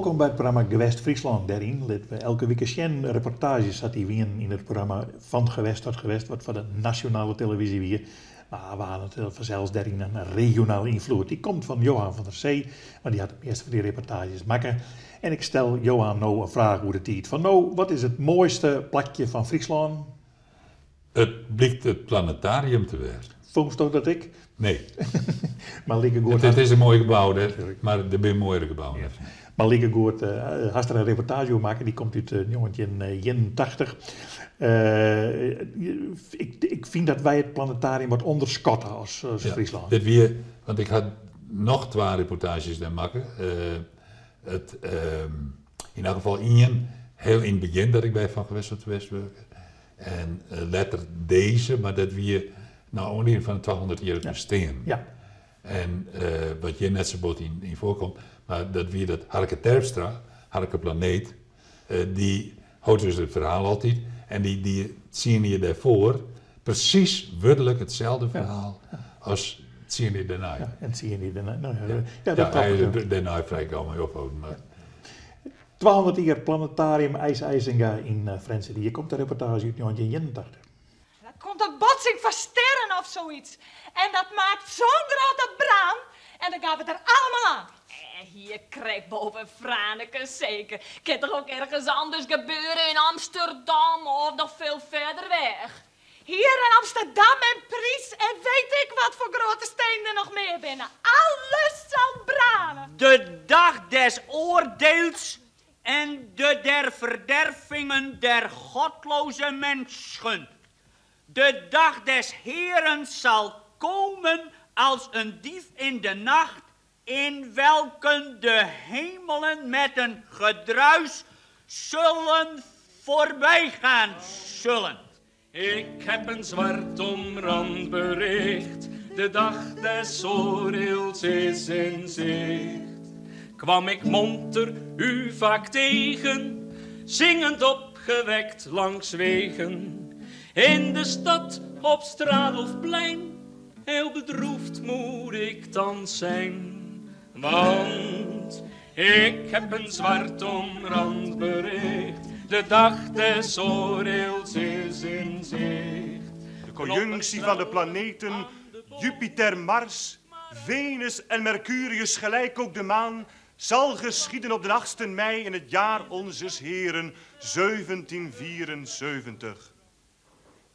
Wolkom by it programma Gewest Fryslân. Dêryn litte we elke wike sjen reportaazjes sa't dy wienen yn it programma Van Gewest tot Gewest, wat foar de nasjonale televyzje wie. Mar we ha natuerlik fansels dêryn in regionale ynfloed. Dy komt fan Johan van der Zee, want dy hat de measte fan dy reportaazjes makke. En ik stel Johan no in fraach oer de tiid fan no. Wat is it moaiste plakje fan Fryslân? It blykt it planetarium te wêzen. Fûnsto dat ek? Nee. Mar likegoed. It is in moai gebou, mar der binne moaiere gebouwen. Ja. Mar likegoed hast der in reportaazje oer makke, dy komt út 1981. Ik fyn dat wy it planetarium wat ûnderskatte as Fryslân. Dit wie, want ik ha noch twa reportaazjes dêr makke. It, yn elk gefal ien, hiel yn it begjin dat ik by Van Gewest tot Gewest wurke. En letter dizze, mar dat wie nei oanlieding fan it twahûndert-jierrich bestean. Ja. En wat hjir net sa bot yn foarkomt, mar dat wie dat Harke Terpstra, Harke Planeet, dy hold dus it ferhaal altyd en dy die tsien jier dêrfoar presys wurdlik itselde ferhaal as tsien jier dêrnei. Ja, en tsien jier dêrnei. No ja, ja, dat Ja, hy kloppet. is dêrnei frij gau mei opholden, mar. 200 jier Planetarium Eise Eisinga yn Frjentsjer. Hjir komt de reportaazje út 1981. Dat komt een botsing van sterren of zoiets. En dat maakt zo'n grote brand. En dan gaat het er allemaal aan. Eh, hier krekt boven Franeker zeker. Kin toch ook ergens anders gebeuren in Amsterdam of nog veel verder weg. Hier in Amsterdam en Parys en weet ik wat voor grote steden er nog meer binnen. Alles zal branden. De dag des oordeels en de der verdervingen der godloze mensen. De dag des Heren zal komen als een dief in de nacht, in welken de hemelen met een gedruis zullen voorbijgaan zullen. Ik heb een zwart omrand bericht, de dag des oordeels is in zicht. Kwam ik monter u vaak tegen, zingend opgewekt langs wegen. In de stad, op straat of plein, heel bedroefd moet ik thans zijn. Want ik heb een zwart omrand bericht, de dag des oordeels is in zicht. De conjunctie van de planeten Jupiter, Mars, Venus en Mercurius, gelijk ook de maan, zal geschieden op de 8e mei in het jaar onzes Heren 1774.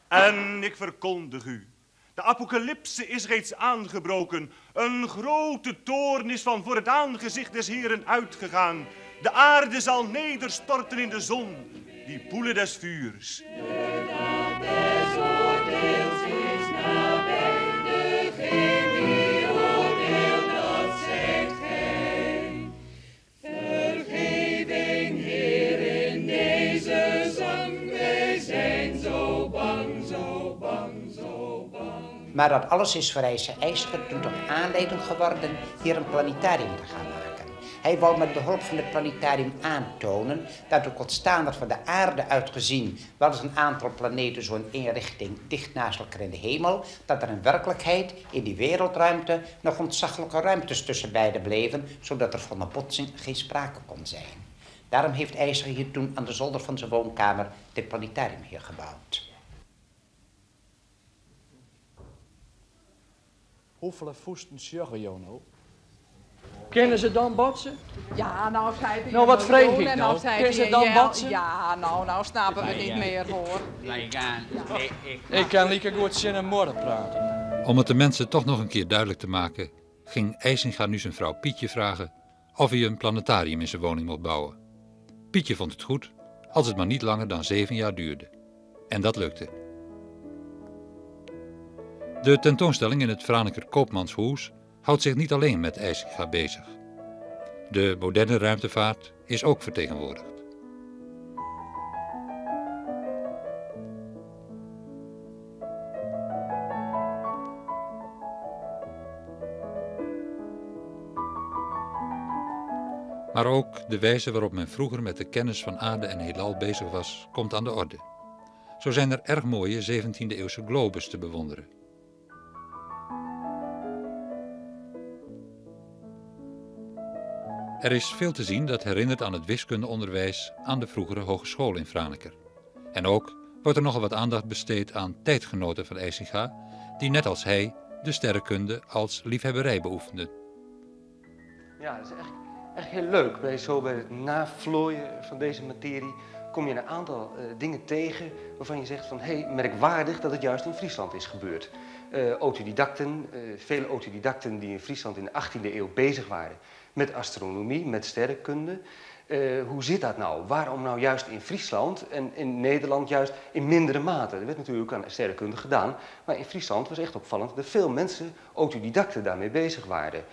En ik verkondig u, de apocalypse is reeds aangebroken. Een grote toorn is van voor het aangezicht des Heren uitgegaan. De aarde zal nederstorten in de zon, die poelen des vuurs. De dag des oordeels is nabij, degeen die oordeelt, dat zijt gij. Vergeving, Heer, in deze zang, wij zijn zo bang, zo bang, zo bang. Maar dat alles is voor Eise Eisinga toen tot aanleiding geworden hier een planetarium te gaan maken. Hij wou met behulp van het planetarium aantonen dat ook al staan er van de aarde uit gezien wel eens een aantal planeten zo in één richting dicht naast elkaar in de hemel, dat er in werkelijkheid in die wereldruimte nog ontzaglijke ruimtes tussen beiden bleven, zodat er van een botsing geen sprake kon zijn. Daarom heeft Eisinga hier toen aan de zolder van zijn woonkamer dit planetarium hier gebouwd. Hoefolle fûsten sjogge jo no? Kinne se dan botse? Ja, nou zei hij Nou, wat een vreeg miljoen ik en nou? nou zei Kin hij se een dan jel. botse? Ja, nou, nou snappen we het niet meer hoor. Ik kin likegoed tsjin in muorre prate. Om het de mensen toch nog een keer duidelijk te maken, ging Eisinga nu zijn vrouw Pietje vragen of hij een planetarium in zijn woning mocht bouwen. Pietje vond het goed, als het maar niet langer dan 7 jaar duurde. En dat lukte. De tentoonstelling in het Franeker Koopmanshûs houdt zich niet alleen met Eisinga bezig. De moderne ruimtevaart is ook vertegenwoordigd. Maar ook de wijze waarop men vroeger met de kennis van aarde en heelal bezig was, komt aan de orde. Zo zijn er erg mooie 17e eeuwse globes te bewonderen. Er is veel te zien dat herinnert aan het wiskundeonderwijs aan de vroegere hogeschool in Franeker. En ook wordt er nogal wat aandacht besteed aan tijdgenoten van Eisinga, die net als hij de sterrenkunde als liefhebberij beoefenden. Ja, dat is echt, echt heel leuk. Bij het navlooien van deze materie kom je een aantal dingen tegen waarvan je zegt van hé, hey, merkwaardig dat het juist in Friesland is gebeurd. Autodidacten, vele autodidacten die in Friesland in de 18e eeuw bezig waren met astronomie, met sterrenkunde. Hoe zit dat nou? Waarom nou juist in Friesland en in Nederland juist in mindere mate? Er werd natuurlijk aan sterrenkunde gedaan, maar in Friesland was echt opvallend dat veel mensen, autodidacten, daarmee bezig waren.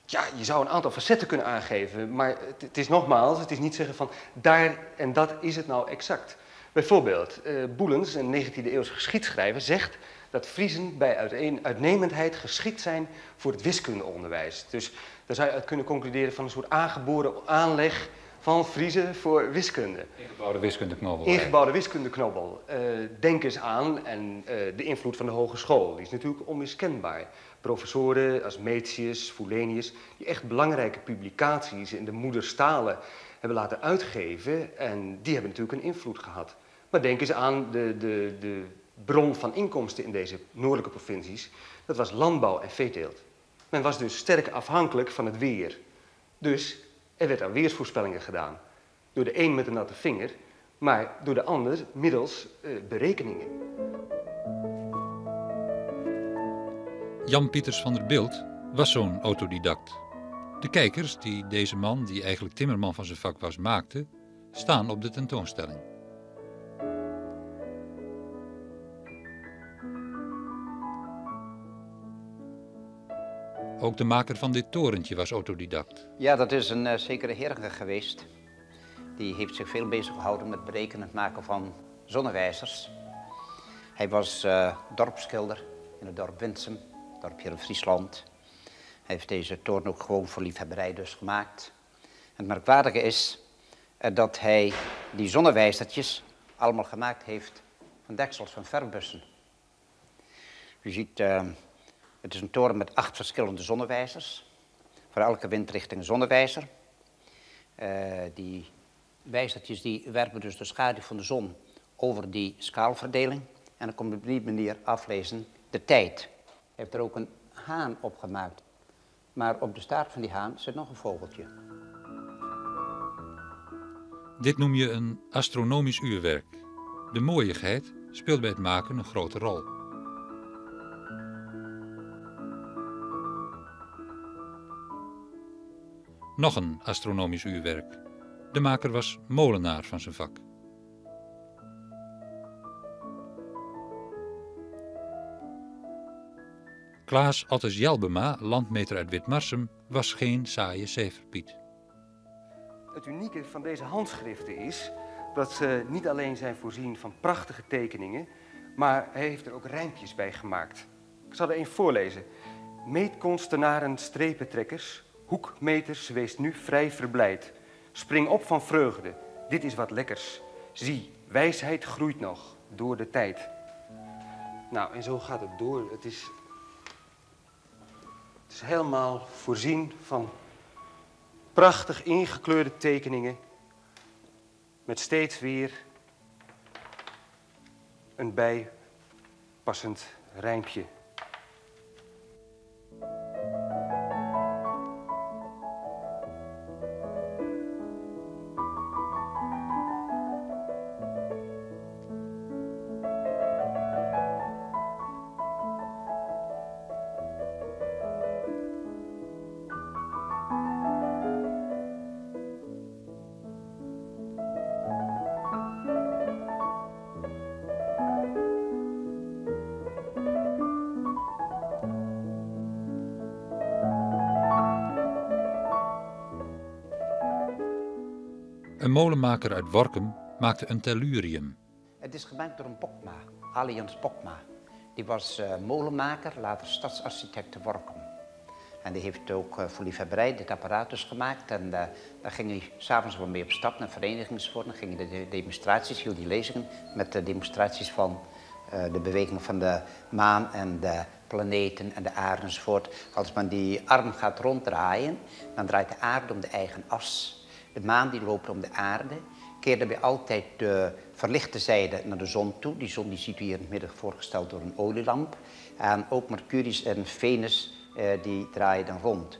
Ja, je zou een aantal facetten kunnen aangeven, maar het is nogmaals, het is niet zeggen van daar en dat is het nou exact. Bijvoorbeeld, Boelens, een 19e eeuwse geschiedschrijver, zegt dat Friezen bij uitnemendheid geschikt zijn voor het wiskundeonderwijs. Dus daar zou je uit kunnen concluderen van een soort aangeboren aanleg van Friezen voor wiskunde. Ingebouwde wiskundeknobbel. Ingebouwde wiskundeknobbel. Denk eens aan en de invloed van de hogeschool, die is natuurlijk onmiskenbaar. Professoren als Metius, Fulenius, die echt belangrijke publicaties in de moederstalen hebben laten uitgeven en die hebben natuurlijk een invloed gehad. Maar denk eens aan de bron van inkomsten in deze noordelijke provincies, dat was landbouw en veeteelt. Men was dus sterk afhankelijk van het weer. Dus er werd aan weersvoorspellingen gedaan. Door de een met een natte vinger, maar door de ander middels berekeningen. Jan Pieters van der Bilt was zo'n autodidact. De kijkers die deze man, die eigenlijk timmerman van zijn vak was, maakte, staan op de tentoonstelling. Ook de maker van dit torentje was autodidact. Ja, dat is een zekere Herger geweest. Die heeft zich veel bezig gehouden met berekenen en het maken van zonnewijzers. Hij was dorpsschilder in het dorp Winsum, dorp hier in Friesland. Hij heeft deze toren ook gewoon voor liefhebberij dus gemaakt. En het merkwaardige is dat hij die zonnewijzertjes allemaal gemaakt heeft van deksels van verfbussen. U ziet, het is een toren met 8 verschillende zonnewijzers. Voor elke windrichting een zonnewijzer. Die wijzertjes die werpen dus de schaduw van de zon over die schaalverdeling. En dan komt op die manier aflezen de tijd. Hij heeft er ook een haan op gemaakt. Maar op de staart van die haan zit nog een vogeltje. Dit noem je een astronomisch uurwerk. De mooiigheid speelt bij het maken een grote rol. Nog een astronomisch uurwerk. De maker was molenaar van zijn vak. Klaas Ottes Jelbema, landmeter uit Witmarsum, was geen saaie cijferpiet. Het unieke van deze handschriften is dat ze niet alleen zijn voorzien van prachtige tekeningen, maar hij heeft er ook rijmpjes bij gemaakt. Ik zal er één voorlezen. Meetkonstenaren strepentrekkers, hoekmeters, wees nu vrij verblijd. Spring op van vreugde, dit is wat lekkers. Zie, wijsheid groeit nog door de tijd. Nou, en zo gaat het door. Het is helemaal voorzien van prachtig ingekleurde tekeningen met steeds weer een bijpassend rijmpje. Een molenmaker uit Workum maakte een tellurium. Het is gemaakt door een Bokma, Allianz Bokma. Die was molenmaker, later stadsarchitect te Workum. En die heeft ook voor liefhebberij dit apparaat dus gemaakt. En daar ging hij 's avonds wel mee op stap naar verenigingsvormen. Dan ging hij de demonstraties, hield hij lezingen met de demonstraties van De beweging van de maan en de planeten en de aarde enzovoort. Als men die arm gaat ronddraaien, dan draait de aarde om de eigen as. De maan die loopt om de aarde. Keert daarbij altijd de verlichte zijde naar de zon toe. Die zon die ziet u hier in het midden voorgesteld door een olielamp. En ook Mercurius en Venus die draaien dan rond.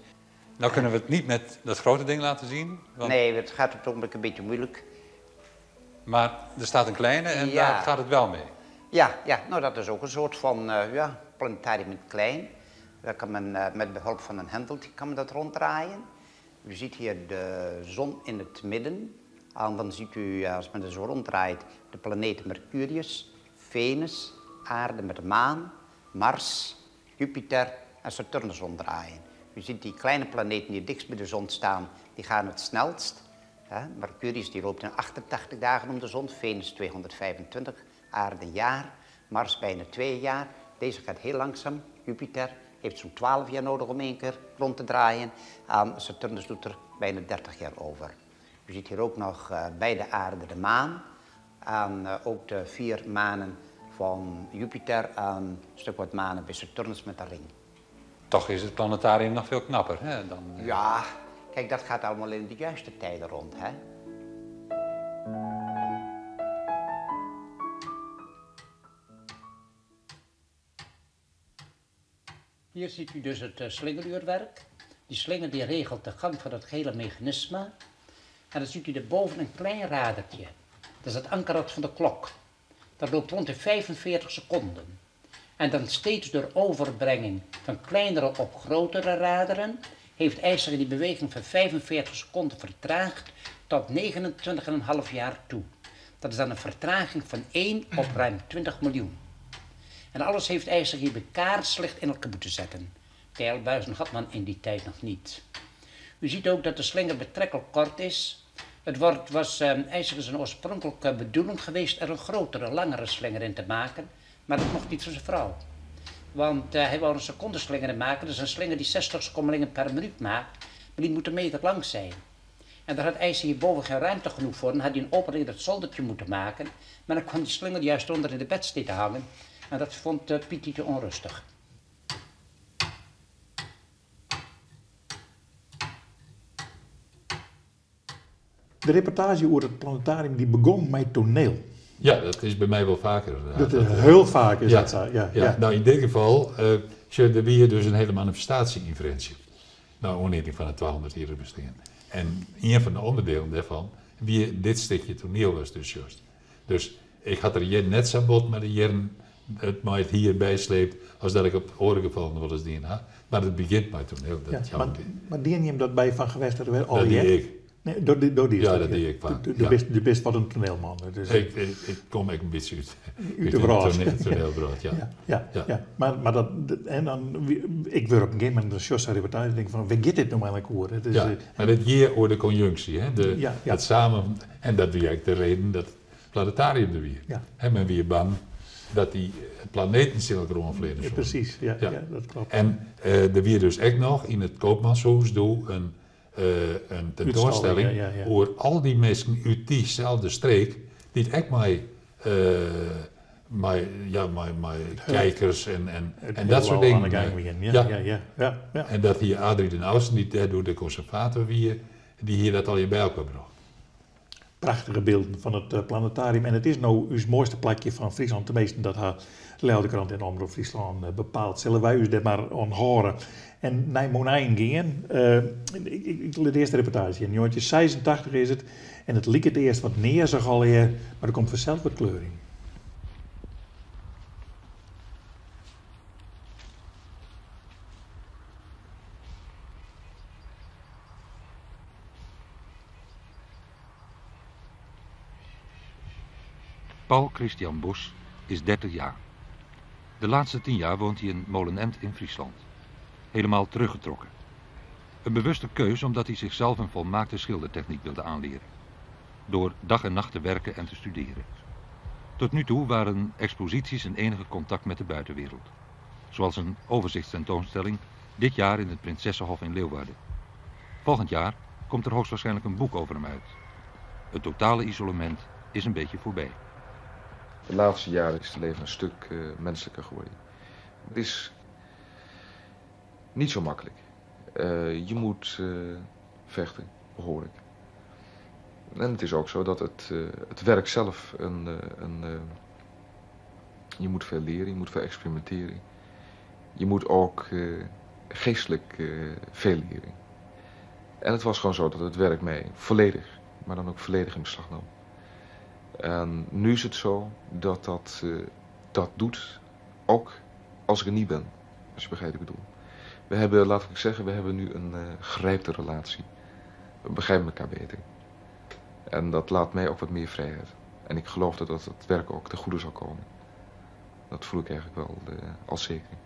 Nou kunnen we het niet met dat grote ding laten zien? Want... Nee, het gaat op het ogenblik een beetje moeilijk. Maar er staat een kleine en ja. Daar gaat het wel mee? Ja, ja, nou dat is ook een soort van ja, planetarium in het klein. Daar kan men met behulp van een hendeltje kan men dat ronddraaien. U ziet hier de zon in het midden. En dan ziet u, als men er zo ronddraait, de planeten Mercurius, Venus, Aarde met de maan, Mars, Jupiter en Saturnus ronddraaien. U ziet die kleine planeten die dichtst bij de zon staan, die gaan het snelst. Mercurius die loopt in 88 dagen om de zon, Venus 225, Aarde een jaar, Mars bijna 2 jaar. Deze gaat heel langzaam, Jupiter heeft zo'n 12 jaar nodig om één keer rond te draaien. En Saturnus doet er bijna 30 jaar over. U ziet hier ook nog bij de aarde de maan. En ook de 4 manen van Jupiter en een stuk wat manen bij Saturnus met de ring. Toch is het planetarium nog veel knapper, hè? Dan... Ja, kijk, dat gaat allemaal in de juiste tijden rond, hè? Hier ziet u dus het slingeruurwerk. Die slinger die regelt de gang van het gehele mechanisme. En dan ziet u erboven een klein radertje. Dat is het ankerrad van de klok. Dat loopt rond de 45 seconden. En dan steeds door overbrenging van kleinere op grotere raderen heeft IJzer die beweging van 45 seconden vertraagd tot 29,5 jaar toe. Dat is dan een vertraging van 1 op ruim 20 miljoen. En alles heeft IJzer hier bij kaarslicht in elkaar moeten zetten. Tijlbuizen had men in die tijd nog niet. U ziet ook dat de slinger betrekkelijk kort is. Het was IJzer zijn oorspronkelijke bedoeling geweest er een grotere, langere slinger in te maken. Maar dat mocht niet van zijn vrouw. Want hij wou een secondeslinger in maken. Dat is een slinger die 60 schommelingen per minuut maakt. Maar die moet een meter lang zijn. En daar had IJzer hierboven geen ruimte genoeg voor. Dan had hij een opening in het zoldertje moeten maken. Maar dan kwam die slinger juist onder in de bedstee te hangen. En dat vond Pietie te onrustig. De reportage over het planetarium die begon met toneel. Ja, dat is bij mij wel vaker. Dat is heel vaak is dat zo, ja, ja. Nou, in dit geval er weer dus een hele manifestatie in Friendship. Nou, onreding van het 200 jaar bestaan. En een van de onderdelen daarvan, wie dit stukje toneel was dus juist. Dus ik had er net zo bot met de jaren het mij het hierbij sleept, als dat ik op oren gevallen wel eens DNA. Maar het begint met toneel. Dat ja, maar die neemt dat bij van geweest dat al Dat deed ik. Nee, door die ja, dat deed ik vaak. Du bist wat een toneelman. Dus ik kom echt een beetje uit de brood. Toneelbrood, ja. Ja. Maar dat, en dan, ik word op een gegeven moment de Sjossa reportage en denk van, wie gaat dit nou eigenlijk hoor? Het is, ja, maar dat hier hoor de conjunctie, hè? Het samen, en dat was eigenlijk de reden dat het planetarium er weer. Ja. En men weer bang dat die planeten zullen rondvliegen. Ja, precies, ja, dat klopt. En er weer dus echt nog in het Koopmanshuis doe een tentoonstelling over al die mensen uit diezelfde streek, die het echt maar kijkers en dat soort dingen. Ja. En dat hier Adrie den Oudsten, die daar door de conservator wie, die hier dat al je bij elkaar bracht. Prachtige beelden van het planetarium. En het is nou uw mooiste plakje van Friesland. Tenminste, dat haar Leeuwardenkrant en Omroep Friesland bepaald. Zullen wij u daar maar aan horen. En naar Monijn gingen. Ik de eerste reportage. In 1986 is het. En het liep het eerst wat neer, zag al hier, maar er komt vanzelf wat kleur in. Paul Christian Bos is 30 jaar. De laatste 10 jaar woont hij in Molenend in Friesland. Helemaal teruggetrokken. Een bewuste keus omdat hij zichzelf een volmaakte schildertechniek wilde aanleren. Door dag en nacht te werken en te studeren. Tot nu toe waren exposities zijn enige contact met de buitenwereld. Zoals een overzichtstentoonstelling dit jaar in het Prinsessenhof in Leeuwarden. Volgend jaar komt er hoogstwaarschijnlijk een boek over hem uit. Het totale isolement is een beetje voorbij. De laatste jaren is het leven een stuk menselijker geworden. Het is niet zo makkelijk. Je moet vechten, behoorlijk. En het is ook zo dat het werk zelf je moet veel leren, je moet veel experimenteren. Je moet ook geestelijk veel leren. En het was gewoon zo dat het werk mij volledig, maar dan ook volledig in beslag nam. En nu is het zo dat dat doet, ook als ik er niet ben. Als je begrijpt wat ik bedoel. We hebben, laat ik zeggen, we hebben nu een gerijpte relatie. We begrijpen elkaar beter. En dat laat mij ook wat meer vrijheid. En ik geloof dat het werk ook ten goede zal komen. Dat voel ik eigenlijk wel als zeker.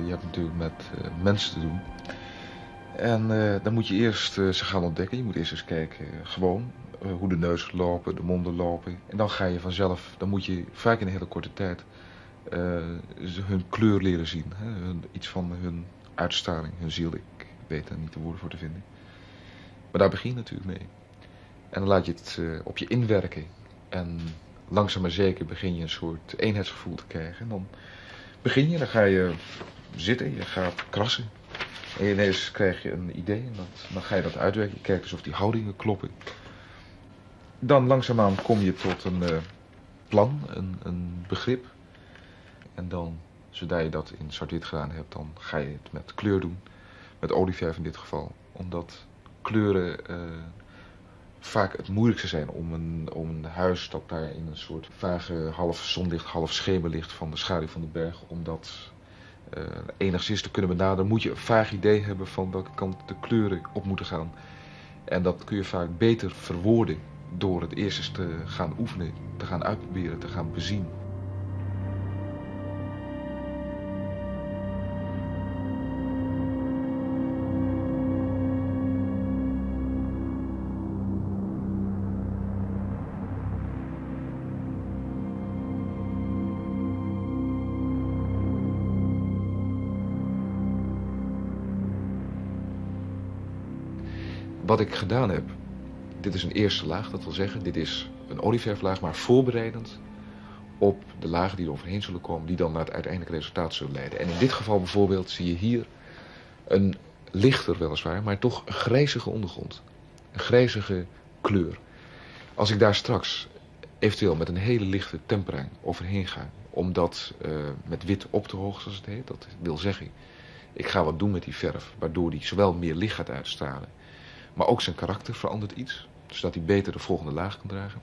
Je hebt natuurlijk met mensen te doen. En dan moet je eerst ze gaan ontdekken. Je moet eerst eens kijken gewoon hoe de neuzen lopen, de monden lopen. En dan ga je vanzelf, dan moet je vaak in een hele korte tijd hun kleur leren zien. Hè? Iets van hun uitstraling, hun ziel. Ik weet daar niet de woorden voor te vinden. Maar daar begin je natuurlijk mee. En dan laat je het op je inwerken. En langzaam maar zeker begin je een soort eenheidsgevoel te krijgen. En dan begin je, dan ga je zitten, je gaat krassen. En ineens krijg je een idee en dan ga je dat uitwerken. Je kijkt dus of die houdingen kloppen. Dan langzaamaan kom je tot een plan, een begrip. En dan, zodra je dat in zwart-wit gedaan hebt, dan ga je het met kleur doen. Met olieverf in dit geval. Omdat kleuren vaak het moeilijkste zijn om een huis dat daar in een soort vage half zonlicht, half schemerlicht van de schaduw van de berg, om dat enigszins te kunnen benaderen, moet je een vaag idee hebben van welke kant de kleuren op moeten gaan. En dat kun je vaak beter verwoorden door het eerst eens te gaan oefenen, te gaan uitproberen, te gaan bezien. Wat ik gedaan heb, dit is een eerste laag, dat wil zeggen, dit is een olieverflaag, maar voorbereidend op de lagen die er overheen zullen komen, die dan naar het uiteindelijke resultaat zullen leiden. En in dit geval bijvoorbeeld zie je hier een lichter weliswaar, maar toch grijzige ondergrond. Een grijzige kleur. Als ik daar straks eventueel met een hele lichte tempera overheen ga, om dat met wit op te hogen, zoals het heet, dat wil zeggen, ik ga wat doen met die verf, waardoor die zowel meer licht gaat uitstralen, maar ook zijn karakter verandert iets, zodat hij beter de volgende laag kan dragen.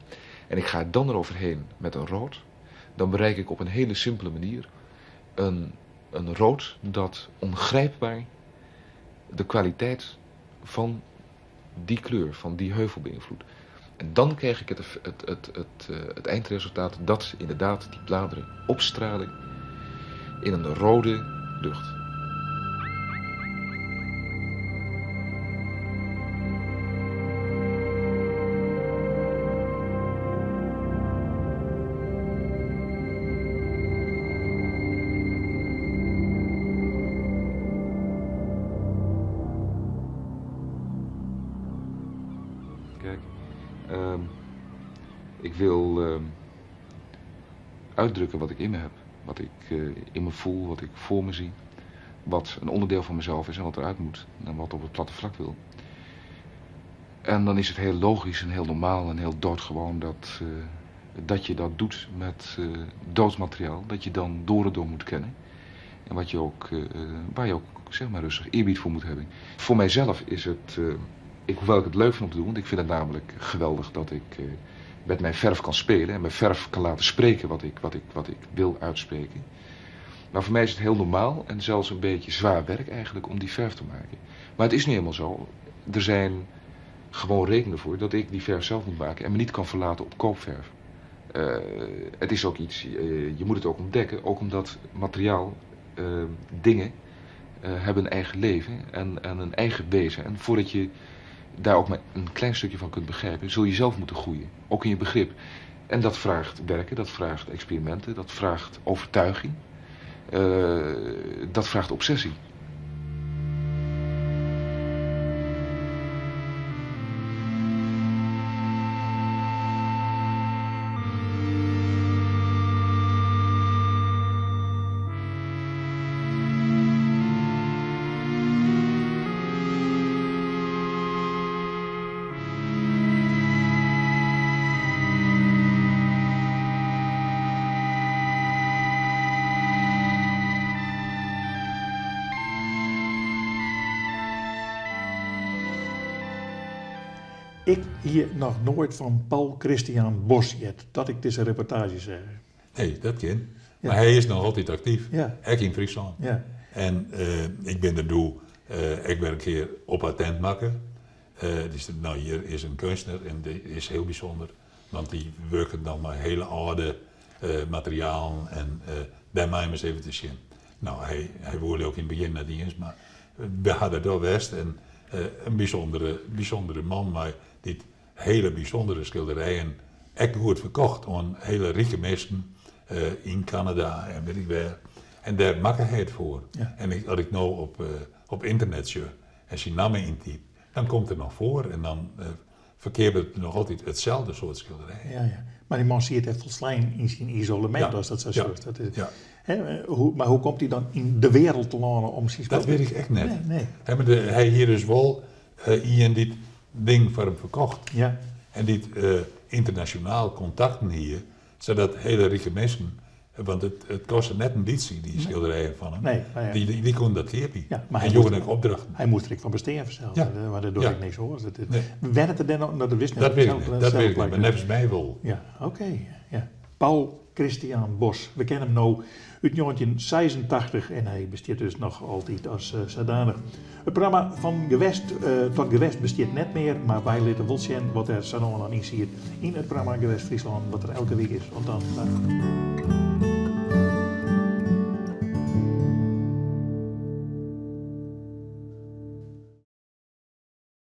En ik ga dan eroverheen met een rood. Dan bereik ik op een hele simpele manier een rood dat ongrijpbaar de kwaliteit van die kleur, van die heuvel beïnvloedt. En dan krijg ik het eindresultaat dat inderdaad die bladeren opstralen in een rode lucht. Ik wil uitdrukken wat ik in me heb. Wat ik in me voel, wat ik voor me zie. Wat een onderdeel van mezelf is en wat eruit moet. En wat op het platte vlak wil. En dan is het heel logisch en heel normaal en heel doodgewoon dat, dat je dat doet met doodmateriaal. Dat je dan door en door moet kennen. En wat je ook, waar je ook zeg maar rustig eerbied voor moet hebben. Voor mijzelf is het, ik, hoewel ik het leuk vind om te doen, want ik vind het namelijk geweldig dat ik met mijn verf kan spelen en mijn verf kan laten spreken wat ik, wat ik, wat ik wil uitspreken. Maar voor mij is het heel normaal en zelfs een beetje zwaar werk eigenlijk om die verf te maken. Maar het is nu eenmaal zo. Er zijn gewoon redenen voor dat ik die verf zelf moet maken en me niet kan verlaten op koopverf. Het is ook iets, je moet het ook ontdekken, ook omdat materiaal, dingen hebben een eigen leven en een eigen wezen. En voordat je daar ook maar een klein stukje van kunt begrijpen, zul je zelf moeten groeien, ook in je begrip. En dat vraagt werken, dat vraagt experimenten, dat vraagt overtuiging, dat vraagt obsessie. Ik hier nog nooit van Paul Christian Bos jet, dat ik deze reportage zeg. Nee, dat kan. Maar hij is nog altijd actief. Ja. Ook in Friesland. Ja. En ik ben er doe, ik ben een keer op attent maken. Dus, nou, hier is een kunstenaar en die is heel bijzonder. Want die werken dan maar hele oude materialen en daar mij eens even te zien. Nou, hij woonde ook in het begin naar die eens, maar we hadden daar West en een bijzondere man, maar die hele bijzondere schilderijen echt goed verkocht aan hele rijke mensen in Canada en weet ik waar. En daar maakte hij het voor. Ja. En als ik nou op internet zoek en zijn naam intyp, dan komt het nog voor en dan verkeert het nog altijd hetzelfde soort schilderij. Ja, ja. Maar die man ziet het volslijn in zijn isolement, Ja. als dat zo Ja. is. Dat is Ja. Hè, maar hoe komt hij dan in de wereld te landen om zijn Dat spel- weet ik echt net. Nee, nee. Hè, maar hij hier dus wel in dit ding voor hem verkocht. Ja. En dit internationaal contacten hier, zodat hele rijke mensen, want het kostte net een ditie, die schilderijen van hem. Nee, maar ja. Die konden dat kopen. Ja, maar en hij jongen moest ook opdrachten. Hij moest er ook van bestaan vanzelf, Ja. maar dat doe Ja. ik niks hoor. Dat, Nee. Werd het er dan ook? Nou, dat wist ik Dat niet. weet ik niet, dat Zelf weet ik niet, lijkt maar me. nevens mij wel. Ja, oké. Ja. Paul Christian Bos. We kennen hem nu uit 1986 en hij besteedt dus nog altijd als zodanig. Het programma van gewest tot gewest besteedt net meer, maar wij laten wel zien wat er zo nog aan in ziet in het programma Gewest Friesland, wat er elke week is. Want dan, dag.